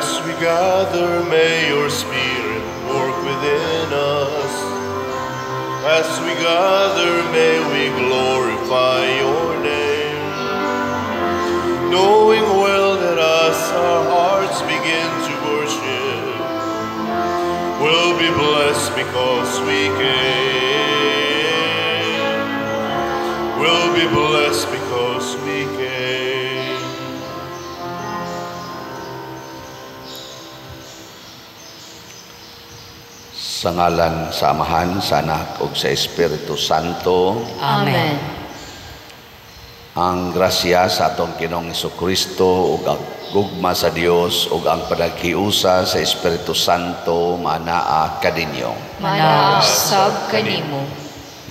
As we gather, may your Spirit work within us. As we gather, may we glorify your name. Knowing well that as our hearts begin to worship, we'll be blessed because we came. We'll be blessed because we came. Sa ngalan sa Amahan, sa Anak ug sa Espiritu Santo. Amen. Ang grasya sa atong Ginoong Hesukristo ug ang gugma sa Dios ug ang panaghiusa sa Espiritu Santo maanaa kaninyo. Maanaa sab kanimo.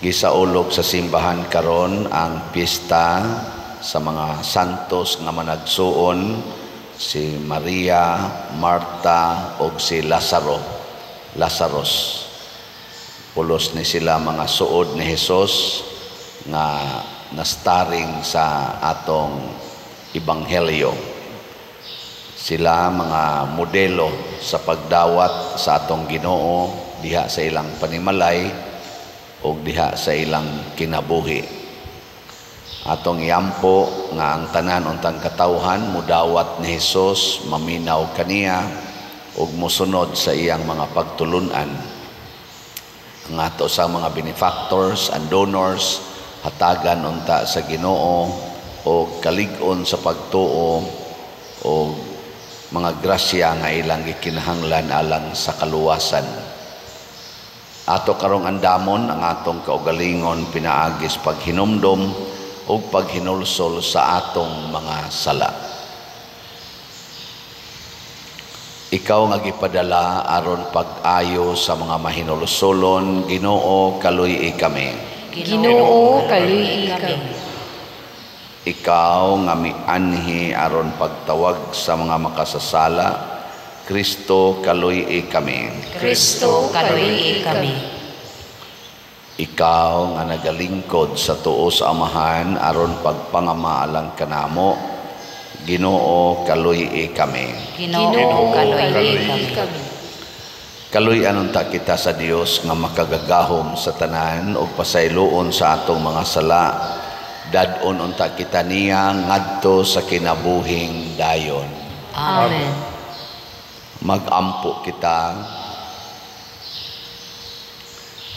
Gisaulog sa simbahan karon ang piyesta sa mga santos nga managsuon, si Maria, Marta ug si Lazaro. Lazarus. Pulos ni sila mga suod ni Hesus nga nastaring sa atong ebanghelyo. Sila mga modelo sa pagdawat sa atong Ginoo diha sa ilang panimalay ug diha sa ilang kinabuhi. Atong iampo nga ang tanan untang katawhan mudawat ni Hesus, maminaw kaniya ug mosunod sa iyang mga pagtulun-an. Ang ato sa mga benefactors and donors hatagan unta sa Ginoo og kalig-on sa pagtuo og mga grasya nga ilang gikinahanglan alang sa kaluwasan. Ato karong andamon ang atong kaugalingon pinaagis paghinumdom ug paghinulsol sa atong mga sala. Ikaw nga gipadala aron pag-ayo sa mga mahinulsolon, Ginoo, kaluy-i kami. Ginoo, kaluy-i kami. Ikaw nga mianhi aron pagtawag sa mga makasasala, Kristo, kaluy-i kami. Kristo, kaluy-i kami. Ikaw nga nagalingkod sa tuo sa Amahan aron pagpangama alang kanamo, Ginoo, kaluy-i kami. Ginoo, kaluy-i kami. Kaluy-an unta kita sa Dios nga makagagahom sa tanan ug pasayloon sa atong mga sala. Dad-on unta kita niya ngadto sa kinabuhing dayon. Amen. Magampo kita.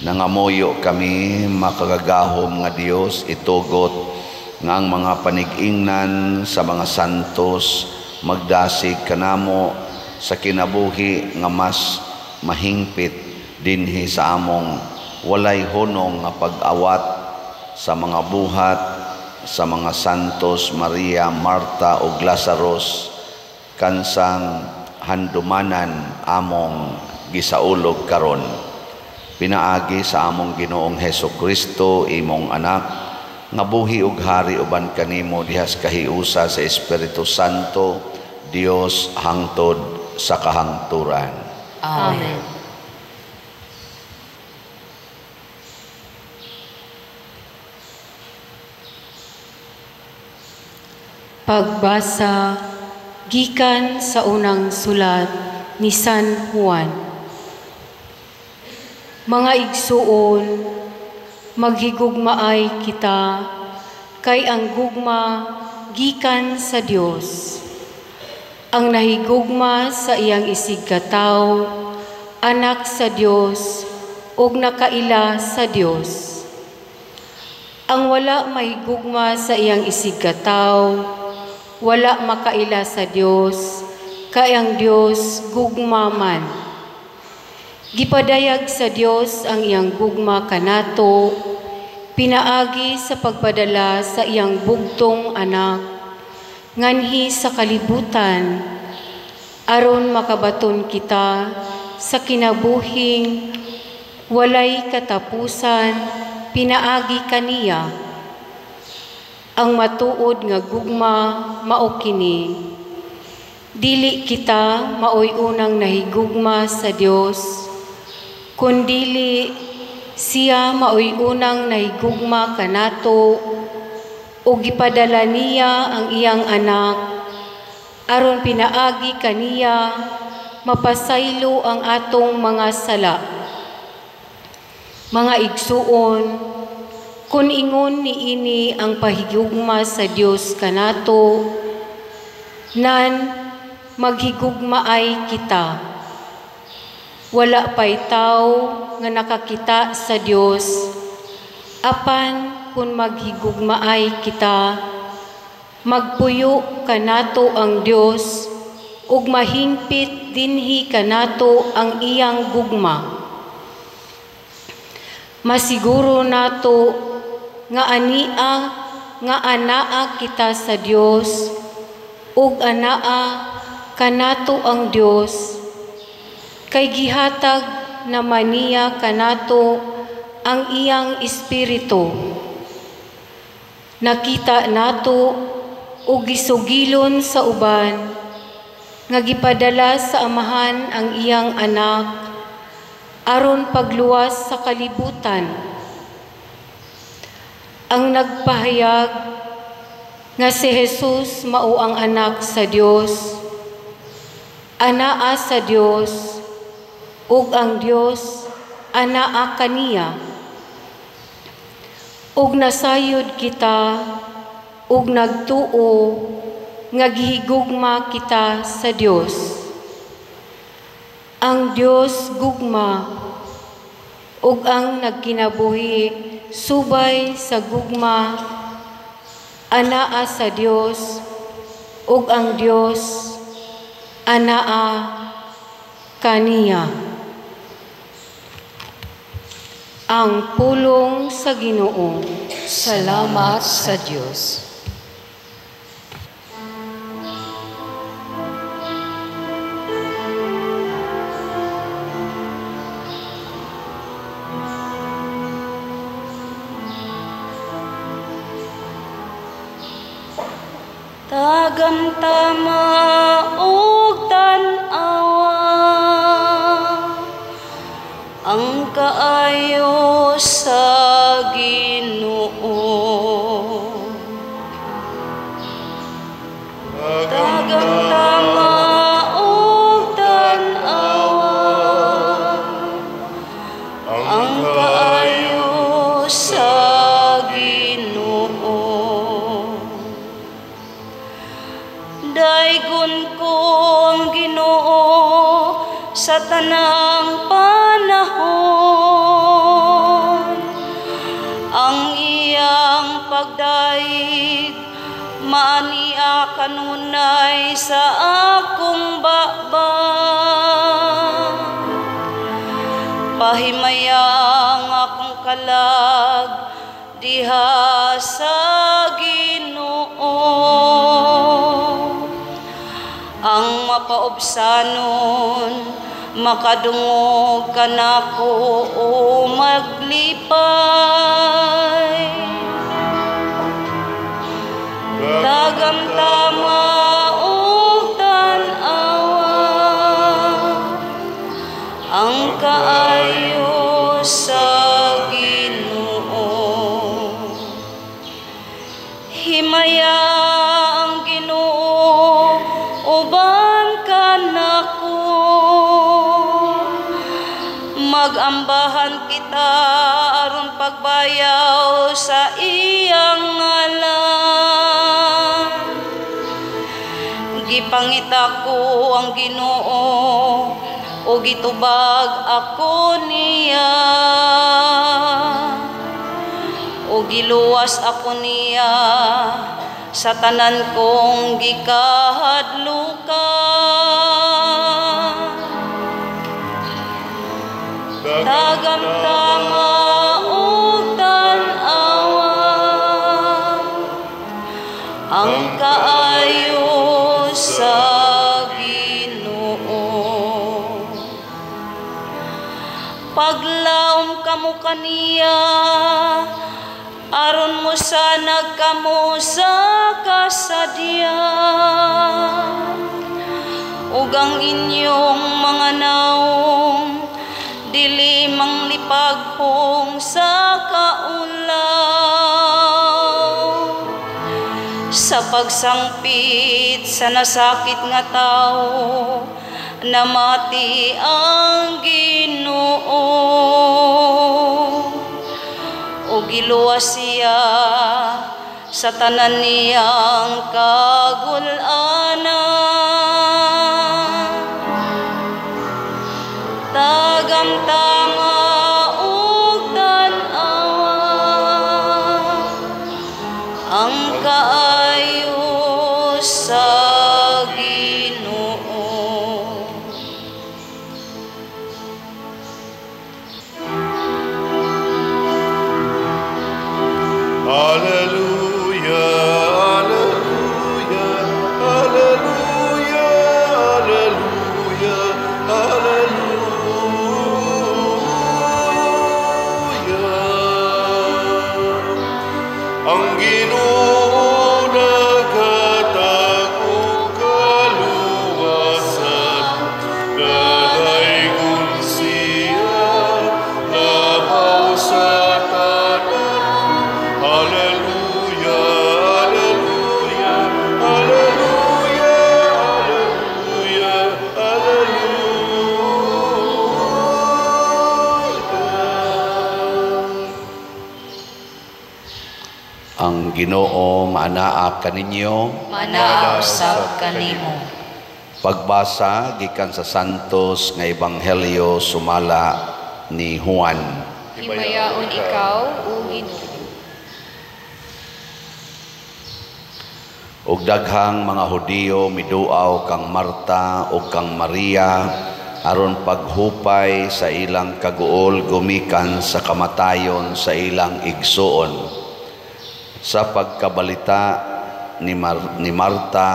Nangamuyo kami, makagagahom nga Dios, itugot nga ang mga panig-ingnan sa mga santos magdasig kanamo sa kinabuhi nga mas mahingpit dinhi sa among walay hunong nga pag-awat sa mga buhat sa mga santos Maria, Marta ug Lazarus kansang handumanan among gisaulog karon. Pinaagi sa among Ginoong Hesukristo, imong anak, nga buhi ug hari uban kanimo dihas kahiusa sa Espiritu Santo, Dios hangtod sa kahangturan. Amen. Pagbasa gikan sa unang sulat ni San Juan. Mga igsuon, maghigugmaay kita, kay ang gugma gikan sa Dios. Ang nahigugma sa iyang isigkatawo, anak sa Dios, ug nakaila sa Dios. Ang wala mahigugma sa iyang isigkatawo, wala makaila sa Dios, kay ang Dios gugma man. Gipadayag sa Dios ang iyang gugma kanato, pinaagi sa pagpadala sa iyang bugtong anak, nganhi sa kalibutan, aron makabaton kita sa kinabuhing walay katapusan, pinaagi kaniya. Ang matuod nga gugma mao kini. Dili kita maoy unang nahigugma sa Dios, kundili siya maoy unang nahigugma kanato ug gipadala niya ang iyang anak aron pinaagi kaniya mapasaylo ang atong mga sala. Mga igsuon, kun ingon niini ang pahigugma sa Dios kanato, nan maghigugmaay kita. Wala pa'y tao nga nakakita sa Dios, apan kun maghigugmaay kita, magpuyo kanato ang Dios ug mahingpit dinhi kanato ang iyang gugma. Masiguro nato nga ania nga anaa kita sa Dios ug anaa kanato ang Dios, kay gihatag naman niya kanato ang iyang espiritu. Nakita nato ug gisugilon sa uban nga gipadala sa Amahan ang iyang anak aron pagluwas sa kalibutan. Ang nagpahayag nga si Jesus mao ang anak sa Dios, anaa sa Dios, ug ang Dios anaa kaniya. Ug nasayod kita ug nagtuo nga gihigugma kita sa Dios. Ang Dios gugma, ug ang nagkinabuhi subay sa gugma anaa sa Dios, ug ang Dios anaa kaniya. Ang pulong sa Ginoo. Salamat sa Dios. Tagantama og tan-awa ang kaayo sa Ginoo. Tagantama og tan-awa ang kaayo sa Ginoo. Daygon ko ang Ginoo sa tanang panahon. Ang iyang pagdaig maania kanunay sa akong baba. Pahimaya ang akong kalag diha sa Ginoo. Ang mapaubsanon makadungog kanako o maglipay. Tagamtama og tan-awa ang kaayo sa Ginoo. Himaya ang Ginoo uban kanako. Magambahan kita aron pagbayaw sa iyang ngalan. Gipangita ko ang Ginoo o gitubag ako niya, o giluwas ako niya sa tanan kong gikahadlukan. Tagamtama og tan-awa ang kaayo sa Ginoo. Paglaom kamo kaniya aron mosanag kamo sa kasadya, ug ang inyong mga naong dili manglipaghong sa kaulaw. Sa Sa pagsangpit sa nasakit nga tao, namati ang Ginoo. O giluwas siya sa tanan niyang kagulanan. Tagamtama ug tan-awa ang kaayo sa Ginoo. Alleluia, alleluia, alleluia, alleluia, alleluia. Ang Ginoo naghatag og kaluwasan, nadaygon siya labaw sa tanan. Alleluia, alleluia, alleluia, alleluia, alleluia. Ang Ginoo maanaa kaninyo. Maanaa usab kanimo. Pagbasa gikan sa Santos nga Ebanghelyo sumala ni Juan. Himayaon ikaw, o Ginoo. Og daghang mga Hudiyo miduaw kang Marta ug kang Maria aron paghupay sa ilang kaguol gumikan sa kamatayon sa ilang igsuon. Sa pagkabalita ni Marta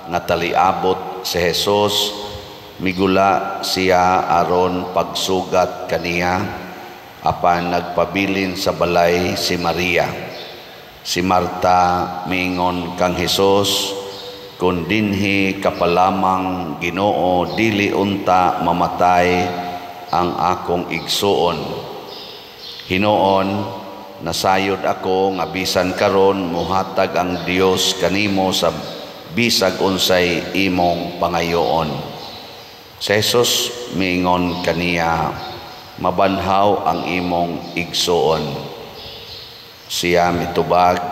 nga taliabot si Jesus, migula siya aron pagsugat kaniya, apan nagpabilin sa balay si Maria. Si Marta miingon kang Hesus, kun dinhi kapalamang Ginoo, dili unta mamatay ang akong igsuon. Hinoon, nasayod ako nga bisan karon mohatag ang Dios kanimo sa bisag unsay imong pangayoon. Si Jesus miingon kaniya, mabanhaw ang imong igsuon. Siya mitubag,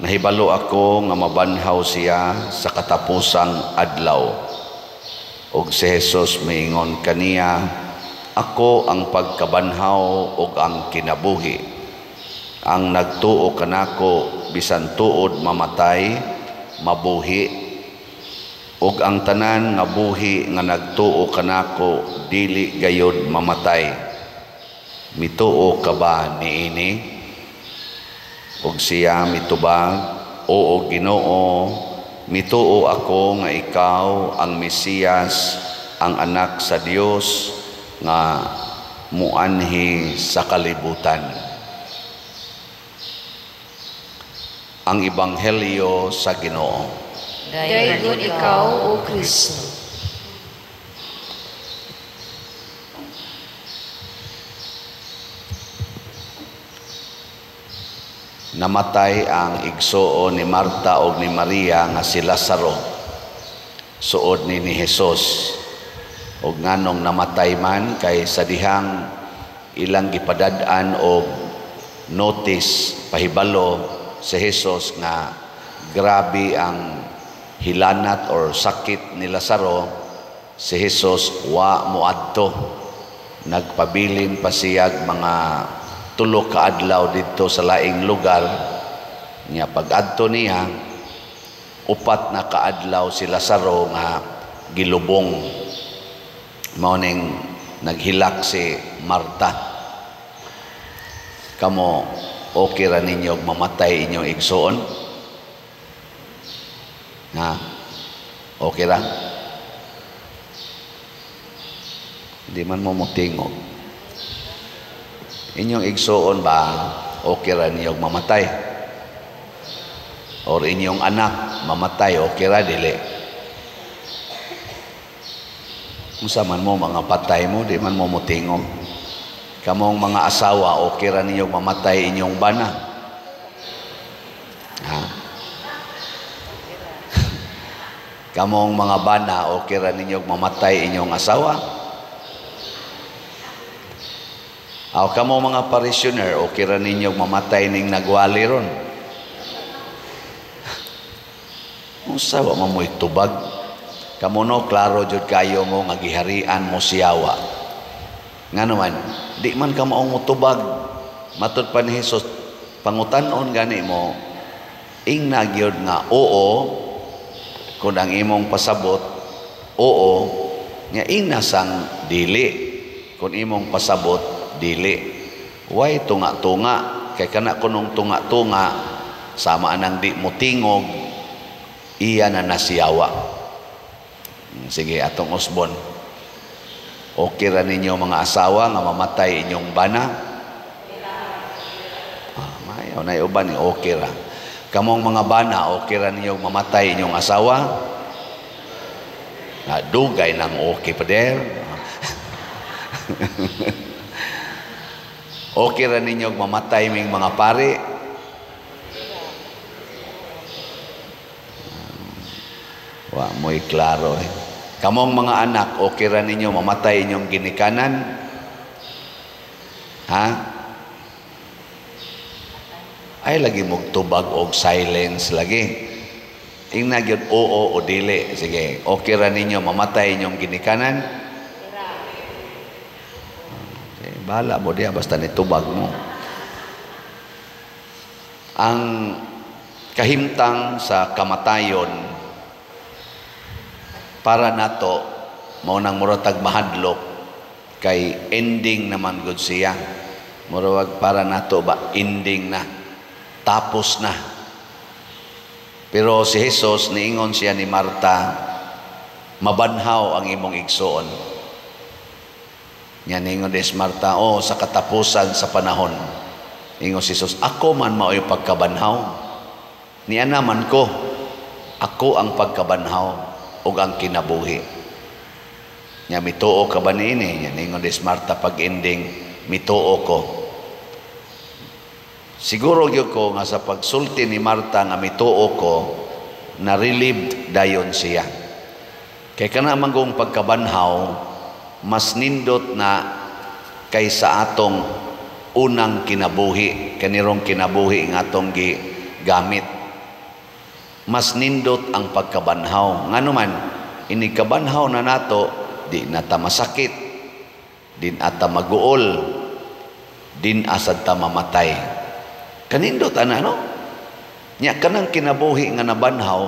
nahibalo ako nga mabanhaw siya sa katapusang adlaw. Og si Jesus miingon kaniya, ako ang pagkabanhaw ug ang kinabuhi. Ang nagtuo kanako bisan tuod mamatay, mabuhi. Ug ang tanan nga buhi nga nagtuo kanako dili gayod mamatay. Mituo ka ba niini? Ug siya mitubag, oo Ginoo, mituo ako nga ikaw ang Mesiyas, ang anak sa Dios nga muanhi sa kalibutan. Ang Ebanghelyo sa Ginoo. Daygon ikaw, O Kristo. Namatay ang igsuon ni Marta og ni Maria nga si Lazaro. Suod ni Jesus. Og nganong namatay man kay sa dihang ilang gipadad-an og notice pahibalo si Jesus nga grabe ang hilanat or sakit ni Lazaro, si Jesus wa moadto. Nagpabilin pa siyag mga tulo ka adlaw didto sa laing lugar. Nya pag-adto niya, upat na kaadlaw si Lazaro nga gilubong. Mao ning naghilak si Marta. Kamo, okay ra ninyo og mamatay inyong igsuon? Ha? Okay ra? Di man mo motingog. Inyong igsuon ba, okay ra ninyo og mamatay? Or inyong anak mamatay, okay ra dili? Unsa man mo mga patay mo, di man mo motingog. Kamong mga asawa, okay ra ninyo mamatay inyong bana? Ha? Kamong mga bana, okay ra ninyo mamatay inyong asawa? Aw kamo mga parishioner, okay ra ninyo mamatay ning nagwali ron? Unsa wa man mo'y tubag? Kamo no, klaro jud kayo mo nga giharian mo siyawa. Ngano man, di man ka maong motubag. Matud pa ni Hesus, pangutan-on gani mo, ingna gyud nga oo, kung ang imong pasabot oo, nga ingna sang dili, kung imong pasabot dili. Way tunga-tunga, kay kana kunong tunga-tunga sama anang di mo tingog, iya na nasiyawa. Sige, atong usbon. Okay ra ninyo mga asawa nga mamatay inyong bana? Mayaw na uban ni okay ra. Kamong mga bana, okay ra ninyo mamatay inyong asawa? Na dugay nang okay pa der. Okay ra ninyo mamatay ming mga pare? Wa mo'y klaro eh. Kamong mga anak, okay ra ninyo mamatay inyong ginikanan? Ha? Ay lagi mogtubag og silence lagi. Ingna gyud oo o dili. Sige, okay ra ninyo mamatay inyong ginikanan? Okay, bahala mo diya basta nitubag mo. Ang kahimtang sa kamatayon para nato mao nang muratag mahadlok kay ending naman gud siya. Murag para nato ba ending na, tapos na. Pero si Jesus niingon siya ni Marta, mabanhaw ang imong igsoon. Nya niingon des Marta, oh, sa katapusan sa panahon. Ingon si Jesus, ako man mao'y pagkabanhaw. Niya naman ko, ako ang pagkabanhaw ug ang kinabuhi. Nya mituo ka ba niini? Nya niingon des Marta pag ending, mituo ko. Siguro gyud ko nga sa pagsulti ni Marta nga mituo ko, na relieved dayon siya. Kay kana man gong pagkabanhaw, mas nindot na kaysa atong unang kinabuhi, kanirong kinabuhi nga atong gigamit. Mas nindot ang pagkabanhaw. Ngano man, ini kabanhaw na nato, di na ta masakit, di na ta maguol, di asad ta mamatay. Kanindot ana, no? Nya kanang kinabuhi nga nabanhaw,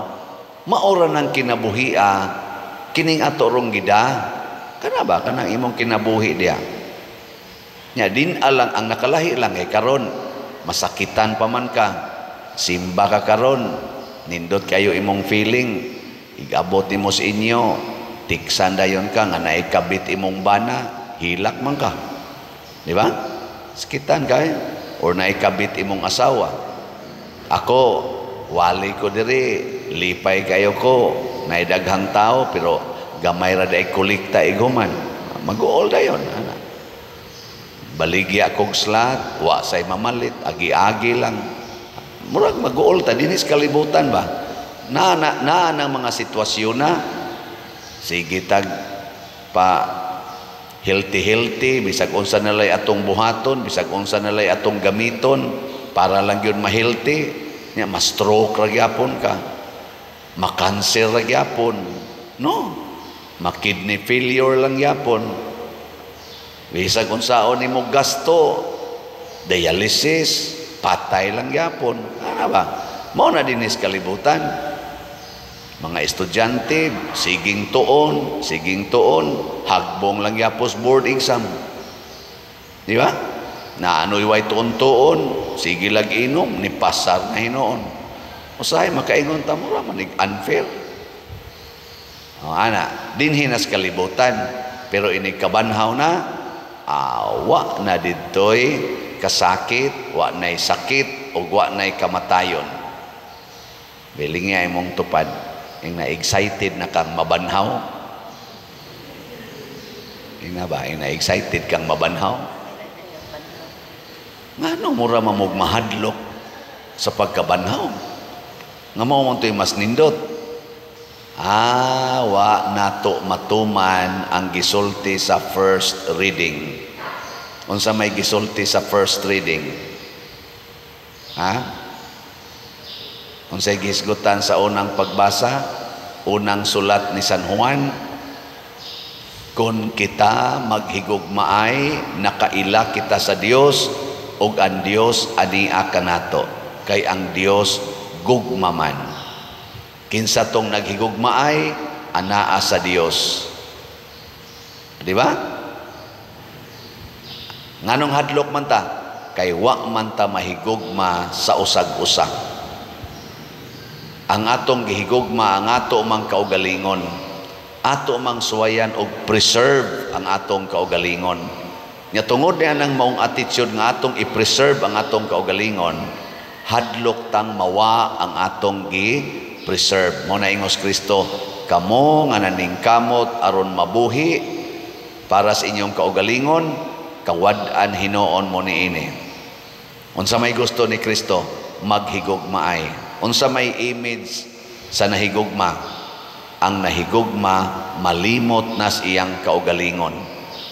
maora nang kinabuhia kining ato rong gida. Kana ba kanang imong kinabuhi diya? Nya din alang ang nakalahi lang kay karon masakitan pa man ka, simba ka karon, nindot kayo imong feeling, igabot nimo sa inyo, tiksan dayon ka nga naikabit imong bana, hilak man ka. Di ba? Sakitan ka eh. Or naikabit imong asawa. Ako, wali ko diri, lipay kayo ko, naidaghang tao, pero gamay ra day kolekta iguman. Mag-uol dayon. Ana. Baligya kog slat, wa say mamalit, agi-agi lang. Murag mag-uol ta dinis kalibutan ba? Na na na ang mga sitwasyon na sige tag pa healthy bisag unsa nalay atong buhaton, bisag unsa nalay atong gamiton para lang gyud ma-healthy. Nya ma-stroke ra gyapon ka, ma-cancer ra gyapon, no? Ma-kidney failure lang gyapon. Bisag unsaon nimo gasto, dialysis, patay lang gyapon. Ano ba? Mao na dinis kalibutan. Mga estudyante, siging tuon, hagbong lang yapos board exam. Di ba? Na ano'y way tuon-tuon, sige lag inom, ni pasar na hinoon. Usahay, makaingon ta mo ra, manig unfair. O, ana, dinhinas kalibutan, pero inig kabanhaw na, awa na dito'y kasakit, wa na'y sakit, o wa na'y kamatayon. Biling nga imong tupad, yung na-excited na kang mabanhaw. Yung na ba? Yung na-excited kang mabanhaw. Ngano mura mamog mahadlok sa pagkabanhaw? Nga mao man to'y mas nindot. Ah, wa nato matuman ang gisulti sa first reading. Unsa may gisulti sa first reading? Ha? Unsay gihisgutan sa unang pagbasa? Unang sulat ni San Juan, kung kita maghigugmaay, nakaila kita sa Dios ug ang Dios ania kanato, kay ang Dios gugma man. Kinsa tong naghigugmaay, anaa sa Dios. Di ba? Nganong hadlok man ta? Kay wa man ta mahigugma sa usag-usa. Ang atong gihigugma, ang ato mang kaugalingon. Ato mang suwayan og preserve ang atong kaugalingon. Nya tungod niya nang maong attitude nga atong i-preserve ang atong kaugalingon, hadlok tang mawa ang atong gi-preserve. Mo na ingos Kristo, kamo nga naningkamot aron mabuhi para sa inyong kaugalingon, kawad-an hinuon mo niini. Unsa may gusto ni Kristo? Maghigugmaay. Unsa may image sa nahigugma? Ang nahigugma malimot nas iyang kaugalingon.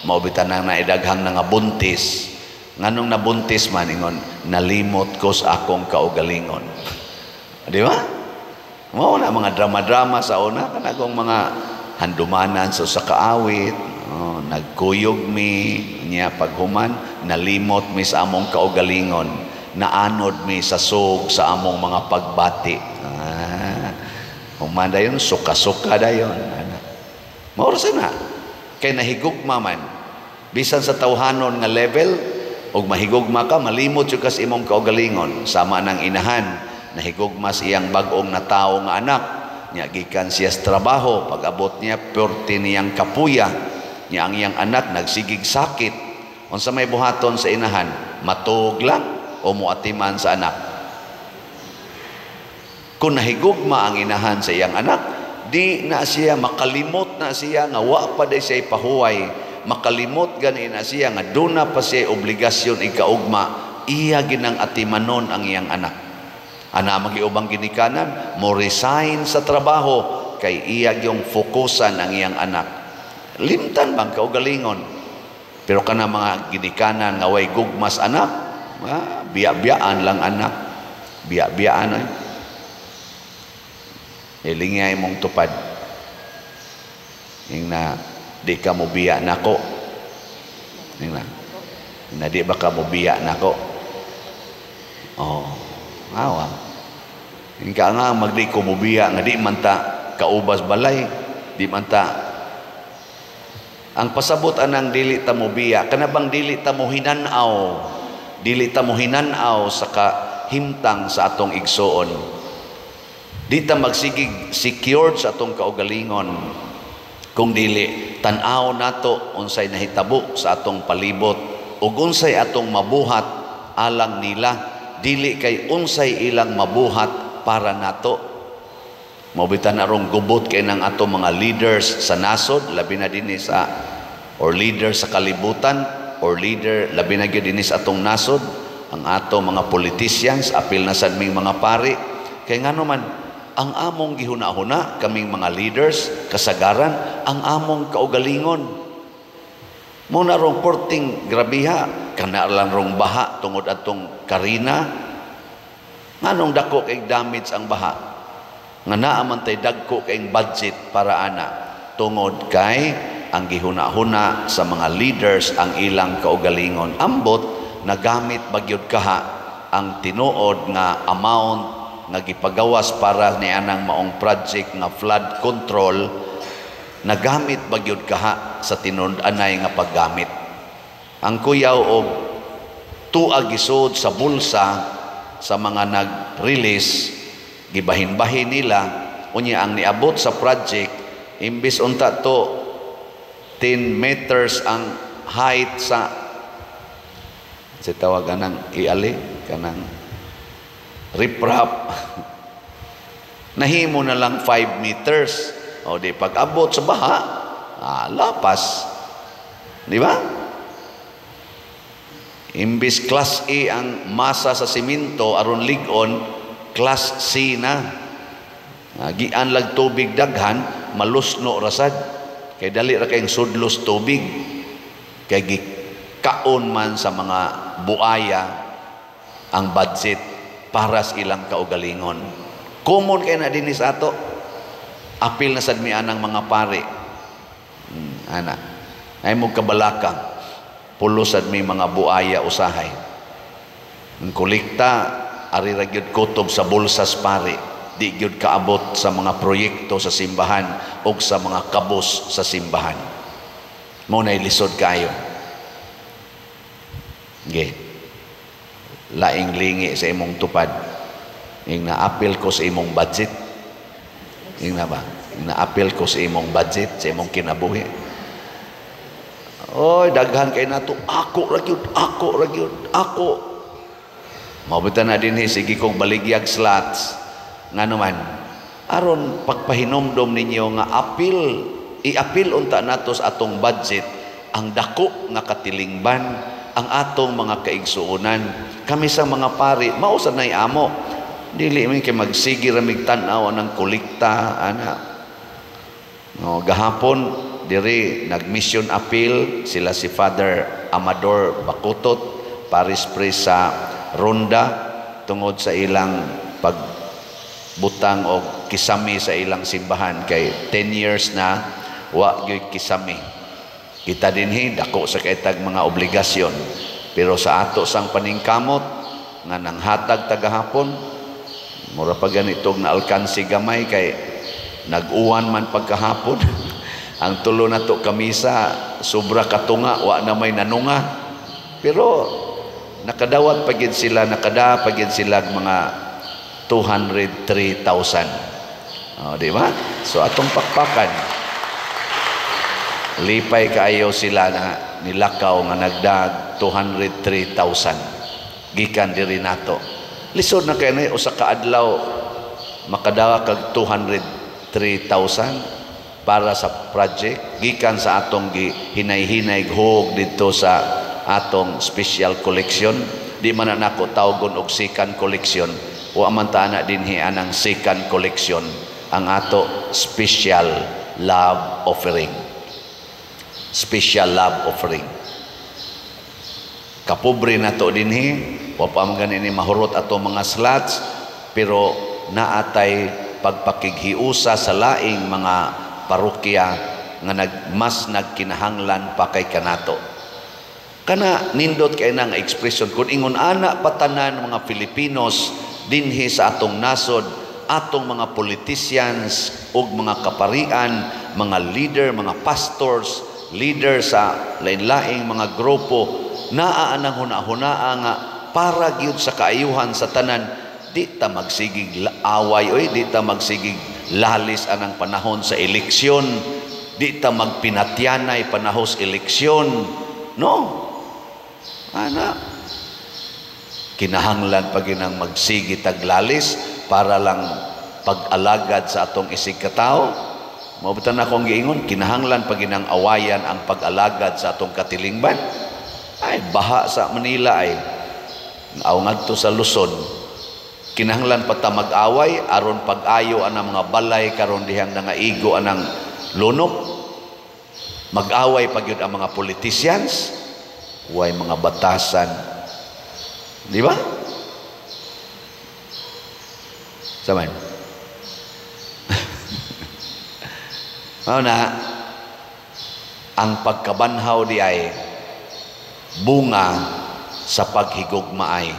Mao bitan nang naidaghang nangabuntis. Nganong nabuntis man ingon, nalimot ko sa akong kaugalingon. Di ba? Mao na mga drama-drama sa una, kanagong mga handumanan sa usa ka awit, oh, nagkuyog mi niya paghuman, nalimot mi sa among kaugalingon, naanod mi sa sug sa among mga pagbati. Ah, human dayon, suka-suka dayon. Mao ra na. Kay nahigugma man. Bisan sa tawhanon nga level, og mahigugma ka, malimot jud ka sa imong kaugalingon. Sama ng inahan, nahigugma sa iyang bag-ong natawo nga anak. Nya gikan siya sa trabaho, pag-abot niya, purti niyang kapuya. Nya ang iyang anak nagsigig sakit. Unsa may buhaton sa inahan, matug lang o muatiman sa anak? Kung nahigugma ang inahan sa iyang anak, di na siya makalimot na siya nga wa pa day siya ipahuway. Makalimot gani na siya nga duna pa siya obligasyon ikaugma, iya ginang atimanon ang iyang anak. Ana magiubang ginikanan, mo resign sa trabaho kay iya gyung fokusan ang iyang anak. Limtan bang kaugalingon? Pero kana mga ginikanan nga way gugmas anak, ah, biya-biyaan lang anak. Biya-biyaan ay. Ilingay mong tupad. Ing na di ka mo biya nako. Ing na di ba ka mo biya nako? Oh, awa. Ing ka nga magdi ko mo biya nga di man ta kaubas balay, di man ta. Ang pasabot anang dili ta mo biya, kana bang dili ta mo hinan-aw, dili ta mo hinan-aw sa kahimtang sa atong igsuon. Di ta magsigig secured sa atong kaugalingon. Kung dili tan-aw nato unsay nahitabo sa atong palibot ug unsay atong mabuhat alang nila, dili kay unsay ilang mabuhat para nato. Mao bitan arong gubot kay nang atong mga leaders sa nasod, labi na dinhi sa or leader sa kalibutan or leader labi na gyud dinhi sa atong nasod, ang ato mga politicians, apil na sad ming mga pari. Kay ngano man ang among gihuna-huna kaming mga leaders kasagaran ang among kaugalingon. Mo na rong porting grabiha kana lang rong baha tungod atong Karina. Nganong dako kay damage ang baha? Nga naa man tay dagko kay budget para ana, tungod kay ang gihuna-huna sa mga leaders ang ilang kaugalingon. Ambot nagamit bagyod kaha ang tinuod nga amount nga gipagawas para ni anang maong project nga flood control, nagamit bagyod kaha sa tinud-anay nga paggamit. Ang kuyaw og tuag gisod sa bulsa sa mga nag-release, gibahin-bahin nila, unya ang niabot sa project, imbis unta to 10 meters ang height sa si tawag anang iali kanang riprap, nahimo na lang 5 meters. O di pag-abot sa baha, lapas. Di ba? Imbis class A ang masa sa simento aron lig-on, class C na. Gian lag tubig daghan, malusno rasad. Kay dali ra kayong sudlos tubig. Kay gikaon man sa mga buaya ang budget para sa ilang kaugalingon. Common kay na dinhi sa ato. Apil na sad mi anang mga pare. Ana. Ay mo kabalaka. Pulo sad mi mga buaya usahay. Ang kolekta ari ra gyud kutob sa bulsas pare. Di gyud kaabot sa mga proyekto sa simbahan o sa mga kabos sa simbahan. Mo nay lisod kayo. Ge. Laing lingi sa imong tupad. Ing naapil ko sa imong budget. Ing na ba? Ing naapil ko sa imong budget, sa imong kinabuhi. Oy, daghan kay nato. Ako ra gyud, ako ra gyud, ako. Mabuta na dinhi sige kog baligyag slots. Ngano man, aron pagpahinomdom ninyo nga apil, iapil unta nato sa atong budget ang dako nga katilingban, ang atong mga kaigsuonan. Kami sa mga pari, mao sad nay amo. Dili man kay magsige ra mig tan-aw ng kolekta ana. No, gahapon diri nag-mission appeal sila si Father Amador Bakutot, parish priest sa Ronda, tungod sa ilang pagbutang og kisami sa ilang simbahan kay 10 years na wa gyud kisami. Kita dinhi dako sa kaitag mga obligasyon, pero sa ato sang paningkamot nga nanghatag tagahapon, mura pa ganitog na alkansi gamay kay nag-uwan man pagkahapon. Ang tulo nato kamisa sobra katunga, wa na may nanunga, pero nakadawat pa gid sila, nakada pa gid sila mga 203,000. Oh, di ba? So atong pakpakan, lipay kaayo sila na nilakaw nga nagdag 203,000 gikan diri nato. Lisod na kay na usa ka adlaw makadawa kag 203,000 para sa project gikan sa atong hinay-hinay hug didto sa atong special collection. Di man na nako tawgon og second collection. Wa man ta ana dinhi anang second collection, ang ato special love offering. Special love offering. Kapobre na to dinhi, wa pa man gani ni mahurot ato mga slots, pero naatay pagpakighiusa sa laing mga parokya nga mas nagkinahanglan pa kay kanato. Kana nindot kay na nga expression kun ingon ana patanan mga Filipinos dinhi sa atong nasod, atong mga politicians ug mga kaparian, mga leader, mga pastors, leader sa lain-laing mga grupo, naa anang huna-hunaa nga para gyud sa kaayuhan sa tanan, di ta magsigig away oy, di ta magsigig lalis anang panahon sa eleksyon, di ta magpinatyanay panahon sa eleksyon. No. Ana, kinahanglan pa ginang magsigi taglalis para lang pag-alagad sa atong isig katao. Mabutan na akong giingon, kinahanglan pa ginang awayan ang pag-alagad sa atong katilingban. Ay, baha sa Manila ay aw ngadto sa Luzon. Kinahanglan pa ta mag-away aron pag-ayo anang mga balay karon dihang nangaigo anang lunok. Mag-away pa gyud ang mga politicians, way mga batasan. Di ba? Saman. Mao na ang pagkabanhaw di ay bunga sa paghigugmaay.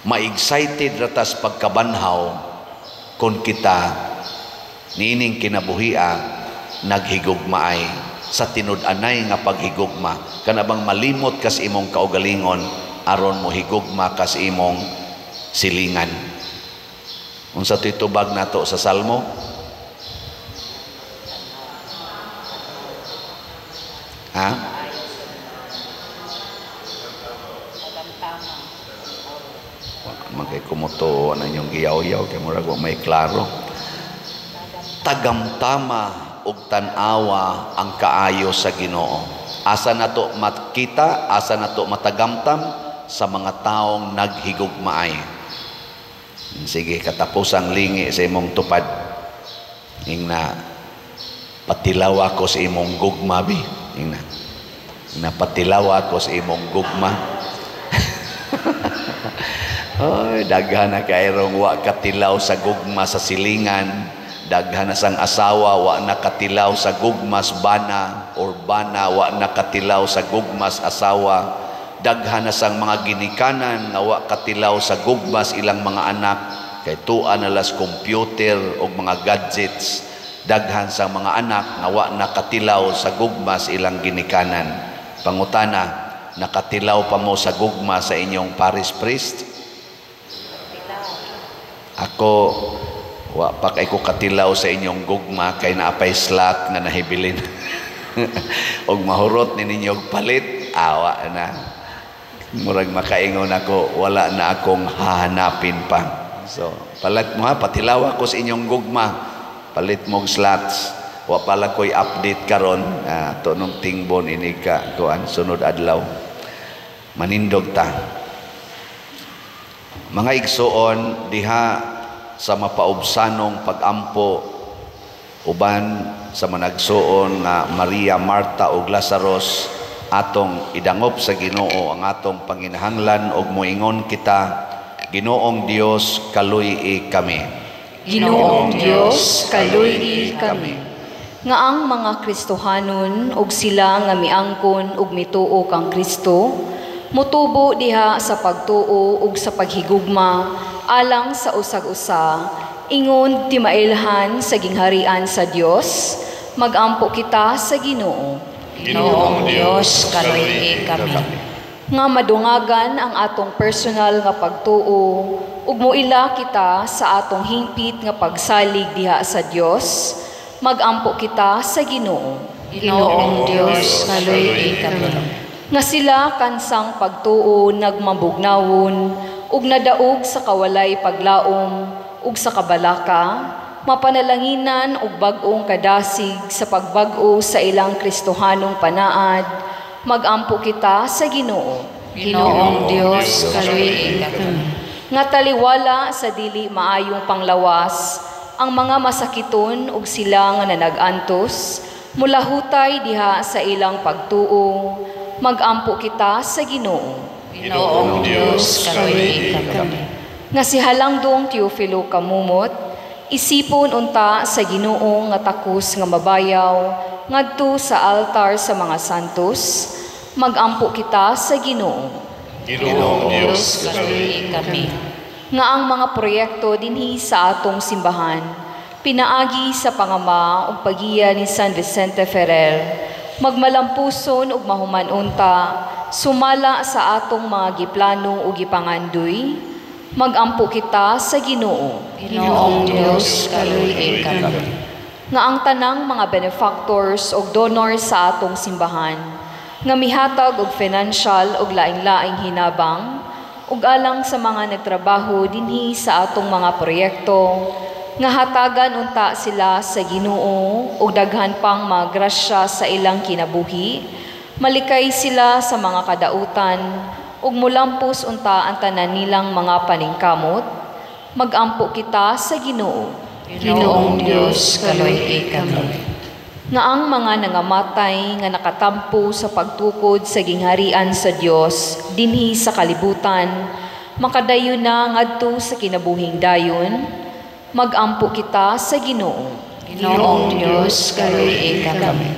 Ma-excited ratas pagkabanhaw kung kita niining kinabuhia naghigugmaay sa tinud-anay nga paghigugma. Kana bang malimot kas imong kaugalingon aron mo higugma kas imong silingan. Unsa to'y tubag nato sa Salmo? Ha? Man kay kumutuo na inyong giyaw-yaw kay murag wa may klaro. Tagamtama ug tan-awa ang kaayo sa Ginoo. Asa nato makita, asa nato matagamtam sa mga taong naghigugmaay. Sige, katapusang lingi sa imong tupad. Ingna, patilaw ako sa imong gugma bi. Ingna, ingna patilaw ako sa imong gugma. Oy, daghan na kayrong wa katilaw sa gugma sa silingan. Daghan na sang asawa wa nakatilaw sa gugmas bana, or bana wa nakatilaw sa gugmas asawa. Daghan na sang mga ginikanan nga wa katilaw sa gugmas ilang mga anak kay tua na las computer og mga gadgets. Daghan sang mga anak nga wa nakatilaw sa gugmas ilang ginikanan. Pangutana, nakatilaw pa mo sa gugma sa inyong parish priest? Ako wa pa kay ko katilaw sa inyong gugma kay naapay slack nga nahibilin. Og mahurot ni ninyo og palit, awa na. Murag makaingon ako, wala na akong hahanapin pa. So, palit mo ha, patilaw ako sa inyong gugma. Palit mo og slots. Wa pala ko'y update karon, tunong tingbon ini ka kuan sunod adlaw. Manindog ta. Mga igsuon, diha sa mapaubsanong pagampo uban sa managsuon nga Maria, Marta ug Lazarus, atong idangop sa Ginoo ang atong panginahanglan ug moingon kita, Ginoong Dios, kaluy-i kami. Ginoong Dios, kaluy-i kami. Nga ang mga Kristohanon ug sila nga miangkon ug mituo kang Kristo, mutubo diha sa pagtuo ug sa paghigugma alang sa usag-usa, ingon timailhan sa gingharian sa Dios, magampo kita sa Ginoo. Ginoong Dios, kaluy-i kami. Nga madungagan ang atong personal nga pagtuo ug moila kita sa atong hingpit nga pagsalig diha sa Dios, magampo kita sa Ginoo. Ginoong Dios, kaluy-i kami. Nga sila kansang pagtuo nagmabugnawon ug nadaog sa kawalay paglaom ug sa kabalaka, mapanalanginan og bag-ong kadasig sa pagbag-o sa ilang Kristohanong panaad, magampo kita sa Ginoo. Ginoong Dios, kaluy-i kami. Nga taliwala sa dili maayong panglawas ang mga masakiton ug sila nga nanagantos, mulahutay diha sa ilang pagtuo, magampo kita sa Ginoo. Ginoong Dios, kaluy-i kami. Nga si Halangdong Teofilo Kamumot, isipon unta sa Ginoo nga takos nga mabayaw ngadto sa altar sa mga santos, magampo kita sa Ginoo. Ginoong Dios, kaluy-i kami. Nga ang mga proyekto dinhi sa atong simbahan, pinaagi sa pangama ug pagiya ni San Vicente Ferrer, magmalampuson ug mahuman unta, sumala sa atong mga giplano ug gipangandoy, magampo kita sa Ginoo. Ginoong Dios, kaluy-i kami. Nga ang tanang mga benefactors ug donors sa atong simbahan, nga mihatag og financial ug laing-laing hinabang, ug alang sa mga nagtrabaho dinhi sa atong mga proyekto, nga hatagan unta sila sa Ginoo ug daghan pang mga grasya sa ilang kinabuhi, malikay sila sa mga kadautan ug mulampos unta ang tanan nilang mga paningkamot, magampo kita sa Ginoo. Ginoong Dios, kaluy-i kami. Nga ang mga nangamatay nga nakatampo sa pagtukod sa gingharian sa Dios dinhi sa kalibutan, makadayon na ngadto sa kinabuhing dayon, magampo kita sa Ginoo. Ginoong Dios, kaluy-i kami.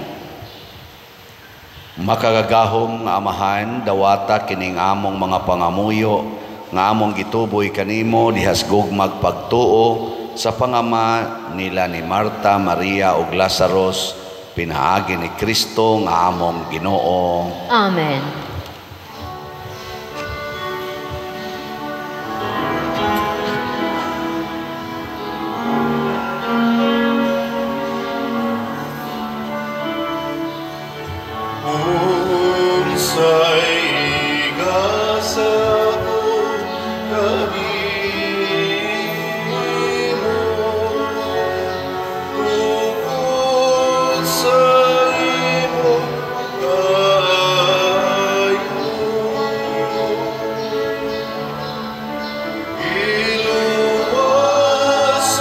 Makagagahom nga Amahan, dawata kining among mga pangamuyo nga among gituboy kanimo dihas gugmag pagtuo sa pangama nila ni Marta, Maria ug Lazarus, pinaagi ni Kristo nga among Ginoo. Amen. Unsay igasa ko kanimo, tungod sa imong kaayo. Iluwas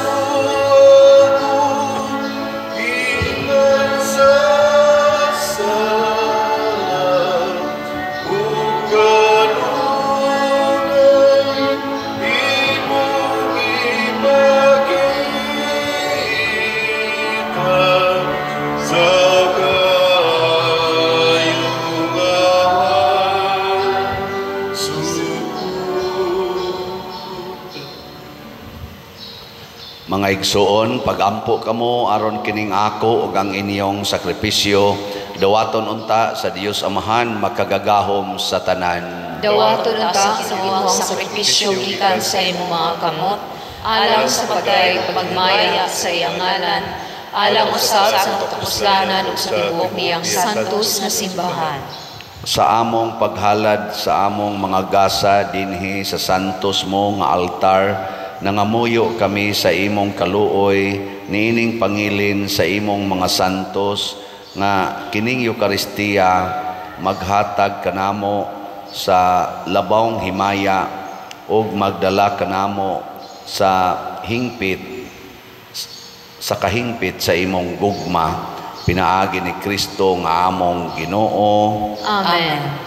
mo ako Mga igsuon, pagampo kamo aron kining ako ug ang inyong sakripisyo dawaton unta sa Dios Amahan makagagahom sa tanan. Dawaton unta sa Ginoo ang sakripisyo gikan sa imong mga kamot, alang sa pagdayeg pagmaya sa iyang ngalan, alang usab sa katupuslanan ug sa tibuok niyang santos nga simbahan. Sa among paghalad sa among mga gasa dinhi sa santos mo nga altar, nangamuyo kami sa imong kaluoy niining pangilin sa imong mga santos nga kining Eukaristiya maghatag kanamo sa labawng himaya ug magdala kanamo sa hingpit sa kahingpit sa imong gugma pinaagi ni Kristo nga among Ginoo. Amen.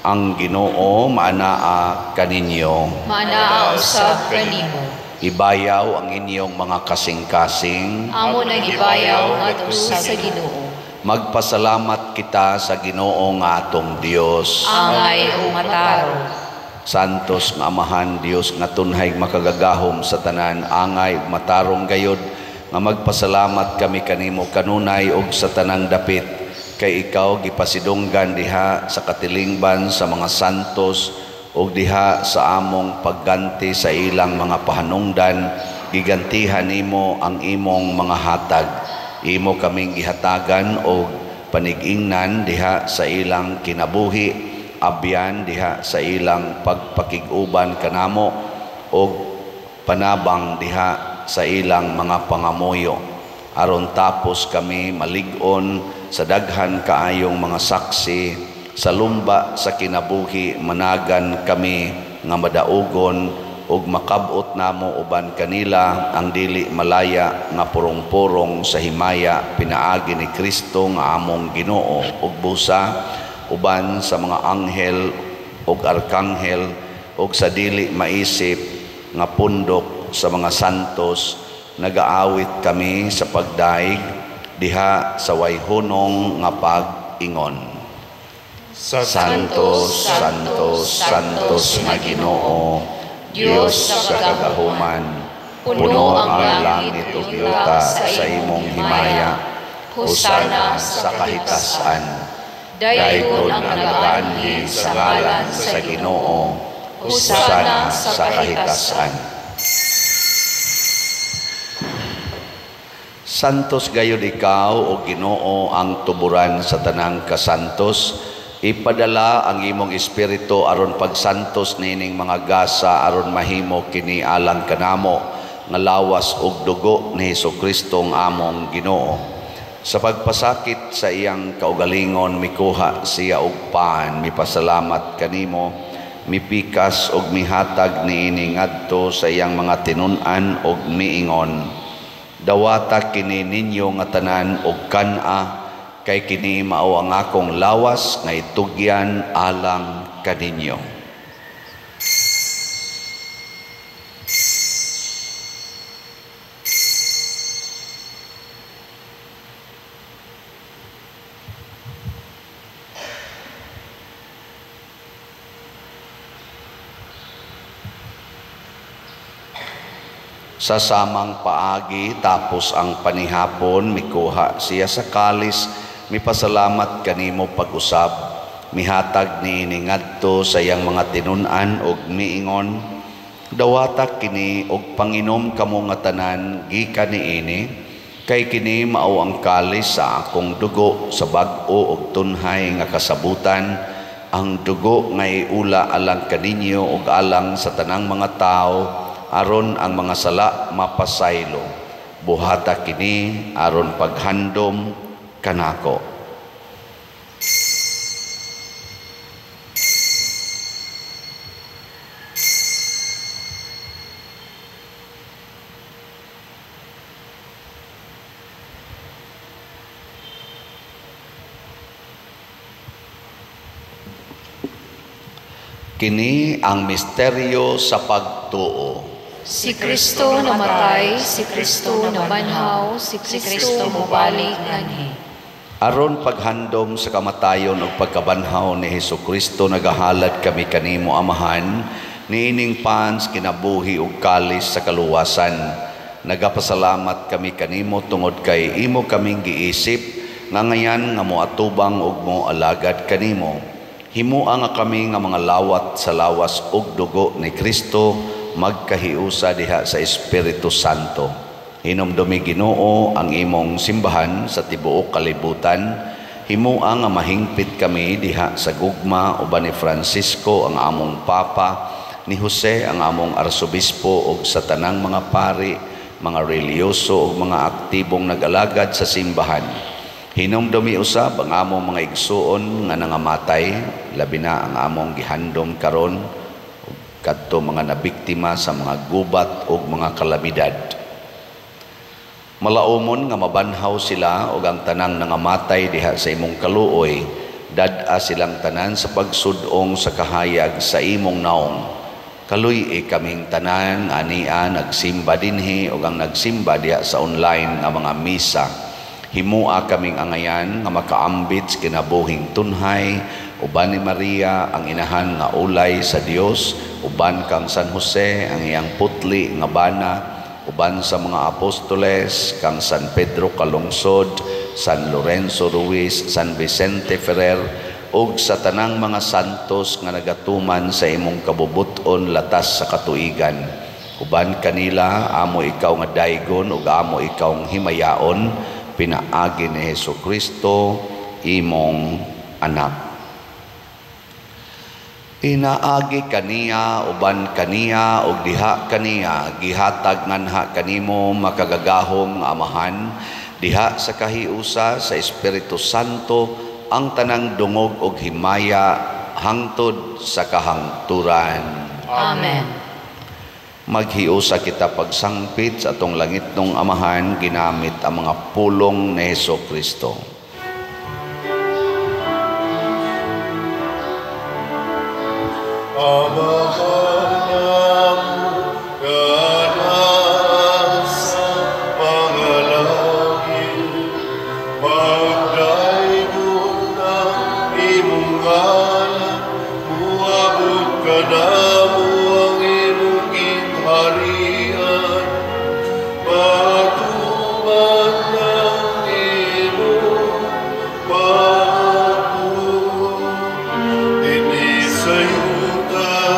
Ang Ginoo maanaa kaninyo. Maanaa usab kanimo. Ibayaw ang inyong mga kasing-kasing. Amo nang ibayaw ngadto sa Ginoo. Magpasalamat kita sa Ginoo nga atong Dios. Angay ug matarong. Santos nga Amahan Dios nga tunhay makagagahom sa tanan, angay ug matarong gayod nga magpasalamat kami kanimo kanunay ug sa tanang dapit, kay ikaw gipasidunggan diha sa katilingban sa mga santos ug diha sa among pagganti sa ilang mga pahanungdan, gigantihan nimo ang imong mga hatag. Imo kaming gihatagan og panigingnan diha sa ilang kinabuhi, abyan diha sa ilang pagpakig-uban kanamo og panabang diha sa ilang mga pangamuyo, aron tapos kami malig-on sa daghan kaayong mga saksi sa lumba sa kinabuhi, managan kami nga madaugon ug makab-ot namo uban kanila ang dili malaya nga purong-purong sa himaya pinaagi ni Kristo nga among Ginoo, ug busa uban sa mga anghel ug arkanghel ug sa dili maisip nga pundok sa mga santos, nagaawit kami sa pagdaig diha sa wayhunong nga pag-ingon. Santo, Santo, Santos nga Ginoo, Dios sa kagahuman, puno ang langit ug yuta sa imong himaya. Hosana sa kahitasan. Daygon ang nagaanhi sa ngalan sa Ginoo. Hosana sa kahitasan. Santos gayud ikaw o Ginoo ang tuburan sa tanang kasantos. Ipadala ang imong espiritu aron pagsantos nining mga gasa aron mahimo kini alang kanamo nga lawas ug dugo ni Hesukristo ang among Ginoo. Sa pagpasakit sa iyang kaugalingon mikuha siya og pan, mipasalamat kanimo, mipikas og mihatag niini ngadto sa iyang mga tinun-an og miingon: Dawata kini ninyo nga tanan og kan-a, kay kini mao ang akong lawas nga itugyan alang kaninyo. Sa samang paagi tapos ang panihapon, mikuha siya sa kalis, mipasalamat kanimo pag-usab, mihatag niini ngadto sa iyang mga tinun-an og miingon: Dawata kini og panginom kamo nga tanan gikan niini, kay kini mao ang kalis sa akong dugo sa bag-o og tunhay nga kasabutan, ang dugo nga iula alang kaninyo ug alang sa tanang mga tawo, aron ang mga sala mapasaylo. Buhata kini aron paghandom kanako. Kini ang misteryo sa pagtuo. Si Kristo namatay, si Kristo nabanhaw, si Kristo mobalik nganhi. Aron paghandom sa kamatayon ug pagkabanhaw ni Hesukristo, nagahalad kami kanimo Amahan, niining pans kinabuhi ug kalis sa kaluwasan. Nagapasalamat kami kanimo tungod kay imo kaming giisip nga ngayan nga moatubang ug moalagad kanimo. Himua nga kami nga mga lawat sa lawas ug dugo ni Kristo magkahiusa diha sa Espiritu Santo. Hinumdumi, Ginoo, ang imong simbahan sa tibuok kalibutan. Himua nga mahingpit kami diha sa gugma uban ni Francisco ang among Papa, ni Jose ang among Arsobispo ug sa tanang mga pari, mga relihiyoso ug mga aktibong nag-alagad sa simbahan. Hinumdumi usab ang among mga igsuon nga nangamatay, labi na ang among gihandom karon ug kadto mga nabiktima sa mga gubat ug mga kalamidad. Malaumon nga mabanhaw sila ug ang tanang nangamatay diha sa imong kaluoy, dad-a silang tanan sa pagsud-ong sa kahayag sa imong naong. Kaluy-i kaming tanan ania nagsimba dinhi ug ang nagsimba diha sa online nga mga misa. Himua kaming angayan nga makaambit sa kinabuhing tunhay uban ni Maria ang inahan nga ulay sa Dios, uban kang San Jose ang iyang putli nga bana, uban sa mga apostoles kang San Pedro Calungsod, San Lorenzo Ruiz, San Vicente Ferrer ug sa tanang mga santos nga nagatuman sa imong kabubut-on latas sa katuigan. Uban kanila amo ikaw nga daygon ug amo ikaw nga himayaon, pinaagi ni Hesus Kristo imong anak. Inaagi kaniya, uban kaniya, ug diha kaniya, gihatag nganha kanimo makagagahom nga Amahan, diha sa kahiusa sa Espiritu Santo ang tanang dungog ug himaya hangtod sa kahangturan. Amen. Maghiusa kita pagsangpit sa atong langitnong Amahan ginamit ang mga pulong ni Hesus Kristo. Amahan namo nga sa mga langit, pagdaygon ang imong ngalan, muabot ka namo ang imong gingharian, matuman ang imong pagbuot dinhi sa yuta,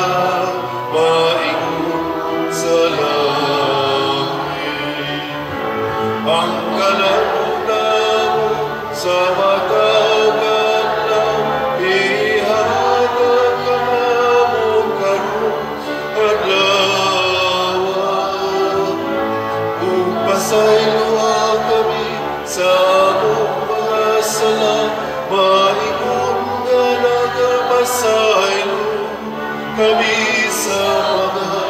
maingon sa langit. Ang kalan-on namo sa matag adlaw, ihatag kanamo karon adlaw. Ug pasayloa kami sa among mga sala, maingon nga nagapasaylo kami sa mga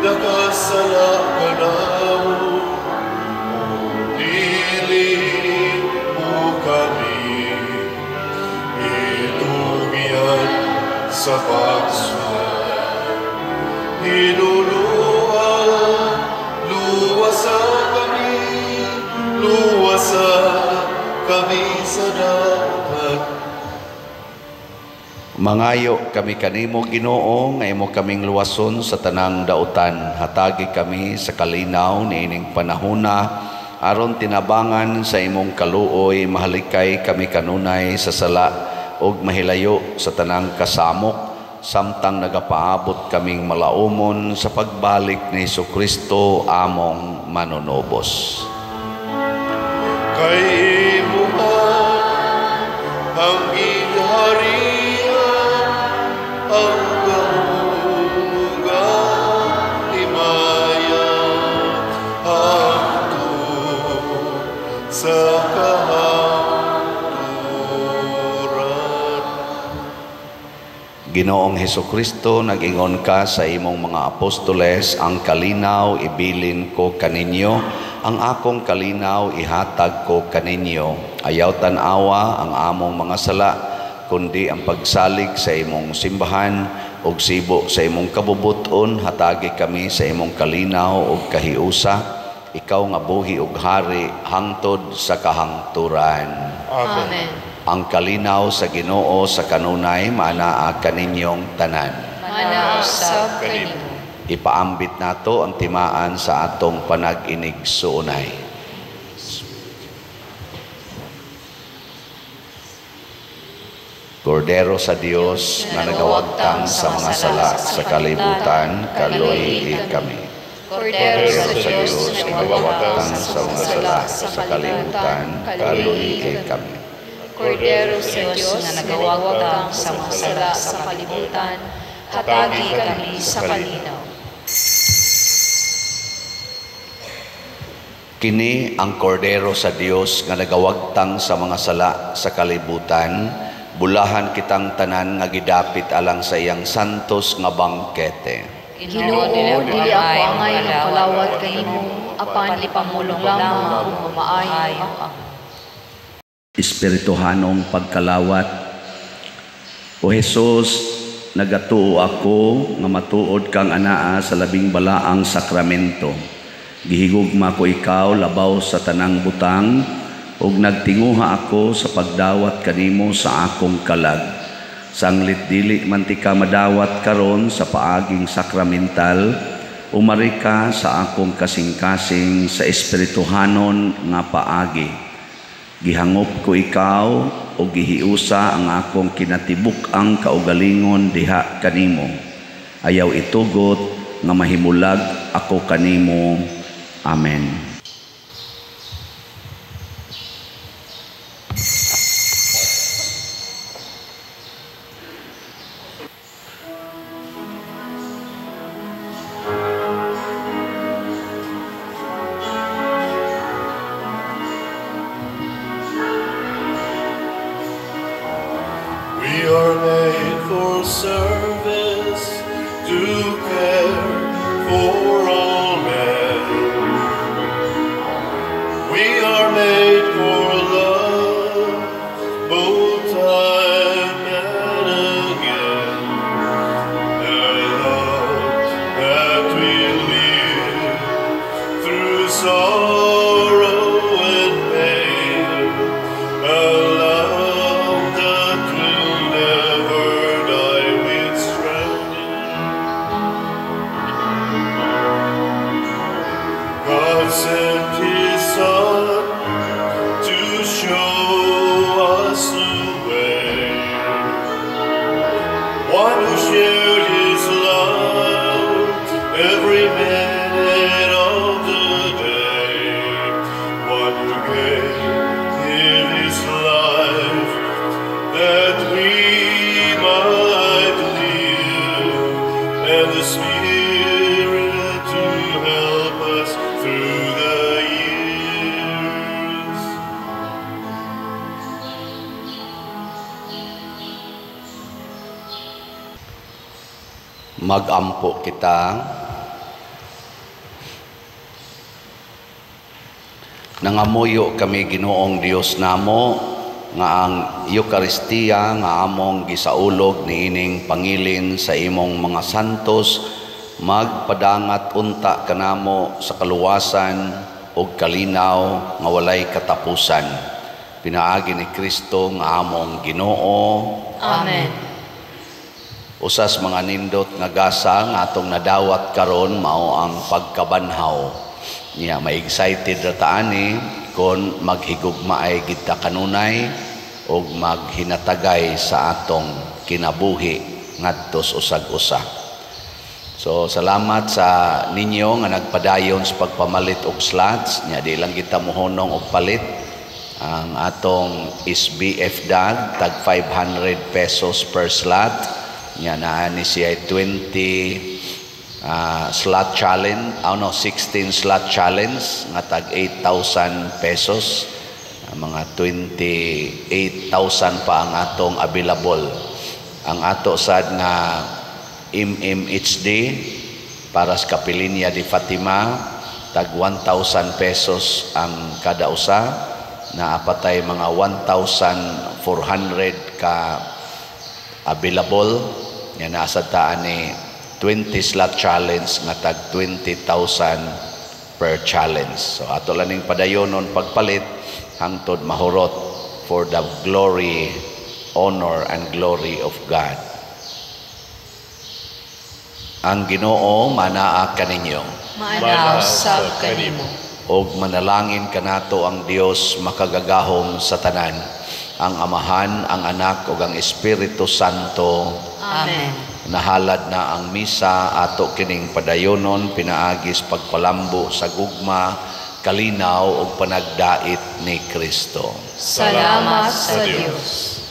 nakasala kanamo. Dili mo kami itugyan sa pagsuway. Hinuluan, luwasa kami sa dapat. Mangayo kami kanimo, Ginoo, nga imo kaming luwason sa tanang dautan. Hatagi kami sa kalinaw niining panahona aron tinabangan sa imong kaluoy, mahalikay kami kanunay sa sala ug mahilayo sa tanang kasamok, samtang nagapaabot kaming malaumon sa pagbalik ni Hesukristo among manunubos. Kay imo ang gingharian, ang gahom ug himaya, hangtod sa kahangturan. Ginoong Hesukristo, nag-ingon ka sa imong mga apostoles, ang kalinaw ibilin ko kaninyo, ang akong kalinaw ihatag ko kaninyo. Ayaw tan-awa ang among mga sala, kundi ang pagsalig sa imong simbahan ug sibo sa imong kabubuton, hatagi kami sa imong kalinaw ug kahiusa. Ikaw nga buhi ug hari hangtod sa kahangturan. Amen. Ang kalinaw sa Ginoo sa kanunay maanaa kaninyong tanan. Maanaa usab kanimo. Ipaambit nato ang timaan sa atong panag-inigsuonay. Kordero sa Dios nga nagawagtang sa mga sala sa kalibutan, kaluoyi kami. Kordero sa Kordero Dios sa nga Dios nga nagawagtang nagawagtang sa sa mga mga sala sala sa sa kalibutan, kalibutan, kaluoyi kaluoyi kami. kami. Kordero sa Dios nga nagawagtang sa mga sala sa kalibutan, hatagi kami sa kalinaw. Kini ang kordero sa Dios nga nagawagtang sa mga sala sa kalibutan, bulahan kitang tanan nga gidapit alang sa iyang santos nga bangkete. Ginoo, dili ako angay nga kalawat kanimo, apan ipamulong lamang ug mamaayo ako. Espirituhanong pagkalawat. O Hesus, nagatuo ako nga matuod kang anaa sa labing balaang sakramento. Gihigugma ko ikaw labaw sa tanang butang, ug nagtinguha ako sa pagdawat kanimo sa akong kalag. Sanglit dili man ti ka madawat karon sa paaging sakramental, umari ka sa akong kasing-kasing sa espirituhanon nga paagi. Gihangop ko ikaw o gihiusa ang akong kinatibuk-ang kaugalingon diha kanimo. Ayaw itugot nga mahimulag ako kanimo. Amen. We are made for service, to care for all men. We are made for love, both time and again. The love that we live through sorrow and pain, a love that will never die with strength. God sent His Son to show us the way. One who shared His love every minute of the day. One who gave His life that we might live, and the Spirit to help us through the years. Magampo kita. Nangamuyo kami, Ginoong Dios namo, nga ang Eukaristiya nga among gisaulog niining pangilin sa imong mga santos magpadangat unta kanamo sa kaluwasan ug kalinaw nga walay katapusan. Pinaagi ni Kristo nga among Ginoo. Amen. Usas mga nindot nga gasa nga atong nadawat karon mao ang pagkabanhaw. Niya ma-excited ra ta ani kon maghigugmaay gid ta kanunay ug maghinatagay sa atong kinabuhi ngadto sa usag-usa. So salamat sa ninyo nga nagpadayon sa pagpamalit og slots. Nya di lang kita mohunong og palit. Ang atong SBF dag tag 500 pesos per slot. Nya naa ni siya 20 slot challenge, oh no, 16 slot challenge nga tag 8,000 pesos. Mga 28,000 pa ang atong available. Ang ato sad nga MMHD para sa Kapilinya di Fatima tag 1,000 pesos ang kada usa, naapatay mga 1,400 ka available. Nga nasa taan ni 20 slot challenge nga tag 20,000 per challenge. So ato lang ning padayonon pagpalit hangtod mahurot for the glory, honor and glory of God. Ang Ginoo manaa kaninyo. Maanaa usab kanimo. Og manalangin kanato ang Dios makagagahom sa tanan, ang Amahan, ang Anak ug ang Espiritu Santo. Amen. Nahalad na ang misa, ato kining padayonon pinaagis pagpalambo sa gugma, kalinaw ug panagdait ni Kristo. Salamat sa Dios.